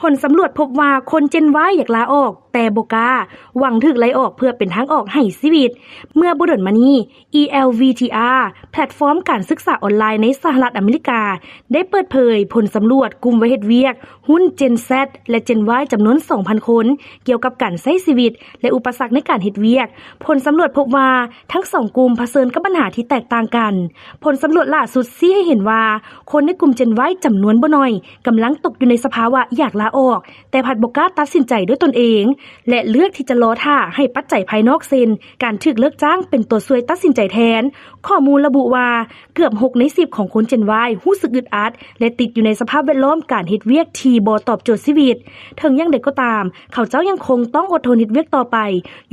ຜົນສຳຫຼວດພົບວ່າຄົນ Gen Y ຢາກລາອອກ ແຕ່ບໍ່ກ້າ ຫວັງຖືກໄລ່ອອກເພື່ອເປັນທາງອອກໃຫ້ຊີວິດ. ເມື່ອບໍ່ດົນມານີ້ ELVTR ແພລດຟອມການສຶກສາອອນລາຍໃນສະຫະລັດອາເມລິກາ ໄດ້ເປີດເຜີຍຜົນສຳຫຼວດກຸ່ມໄວເຮັດວຽກ ຮຸ່ນ Gen Z ແລະ Gen Y ຈຳນວນ ສອງພັນ ຄົນ ກ່ຽວກັບການໃຊ້ຊີວິດ ແລະ ອຸປະສັກໃນການເຮັດວຽກ. ຜົນສຳຫຼວດພົບວ່າທັງສອງກຸ່ມຜະເຊີນກັບບັນຫາທີ່ແຕກຕ່າງກັນ. ຜົນສຳຫຼວດລ່າສຸດຊີ້ໃຫ້ເຫັນວ່າ ຄົນໃນກຸ່ມ Gen Y ຈຳນວນບໍ່ໜ້ອຍ ກຳລັງຕົກຢູ່ໃນສະພາວະຢາກລາອອກ ແຕ່ພັດບໍ່ກ້າຕັດສິນໃຈດ້ວຍຕົນເອງ ແລະ ເລືອກທີ່ຈະລໍຖ້າໃຫ້ປັດໄຈພາຍນອກ ເຊັ່ນ ການຖືກເລີກຈ້າງ ເປັນຕົວຊ່ວຍຕັດສິນໃຈແທນ. ຂໍ້ມູນລະບຸວ່າ ເກືອບຫົກໃນສິບຂອງຄົນ Gen Y ຮູ້ສຶກອຶດອັດ ແລະ ຕິດຢູ່ໃນສະພາບແວດລ້ອມການເຮັດວຽກທີ່ບໍ່ຕອບໂຈດຊີວິດ. ເຖິງຢ່າງໃດກໍຕາມ, ເຂົາເຈົ້າຍັງຄົງຕ້ອງອົດທົນເຮັດວຽກຕໍ່ໄປ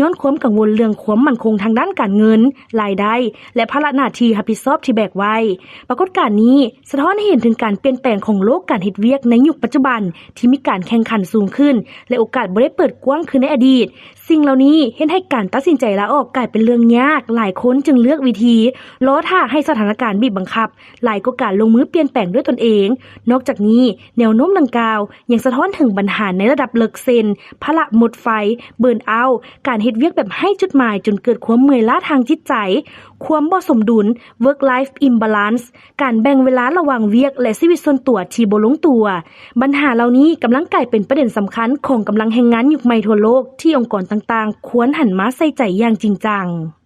ຍ້ອນຄວາມກັງວົນເລື່ອງຄວາມໝັ້ນຄົງທາງດ້ານການເງິນ, ລາຍໄດ້ ແລະ ພາລະໜ້າທີ່ຮັບຜິດຊອບທີ່ແບກໄວ້. ປາກົດການນີ້ສະທ້ອນໃຫ້ເຫັນເຖິງການປ່ຽນແປງຂອງໂລກການເຮັດວຽກໃນຍຸກປັດຈຸບັນ ທີ່ມີການແຂ່ງຂັນສູງຂຶ້ນ ແລະ ໂອກາດບໍ່ໄດ້ເປີດກວ້າງຄືໃນອະດີດ. ສິ່ງເຫຼົ່ານີ້ເຮັດໃຫ້ການຕັດສິນໃຈລາອອກກາຍເປັນເລື່ອງຍາກ, ຫຼາຍຄົນຈຶ່ງເລືອກວິທີລໍຖ້າໃຫ້ສະຖານະການບີບບັງຄັບ ຫຼາຍກວ່າການລົງມືປ່ຽນແປງດ້ວຍຕົນເອງ. ນອກຈາກນີ້, ແນວໂນ້ມດັ່ງກ່າວຍັງສະທ້ອນເຖິງບັນຫາໃນລະດັບເລິກ ເຊັ່ນ ພາລະໝົດໄຟ, ເບີນເອົາ, ການເຮັດວຽກແບບໄຮ້ຈຸດໝາຍຈົນເກີດຄວາມເມື່ອຍລ້າທາງຈິດໃຈ, ຄວາມບໍ່ສົມດຸນ, work-life imbalance, ການແບ່ງເວລາລະຫວ່າງວຽກ ແລະ ຊີວິດສ່ວນຕົວທີ່ບໍ່ລົງຕົວ. ບັນຫາເຫຼົ່ານີ້ກຳລັງກາຍເປັນປະເດັນສຳຄັນຂອງກຳລັງແຮງງານຍຸກໃໝ່ທົ່ວໂລກ ທີ່ອົງກອນຕ່າງໆຄວນຫັນມາໃສ່ໃຈຢ່າງຈິງຈັງ.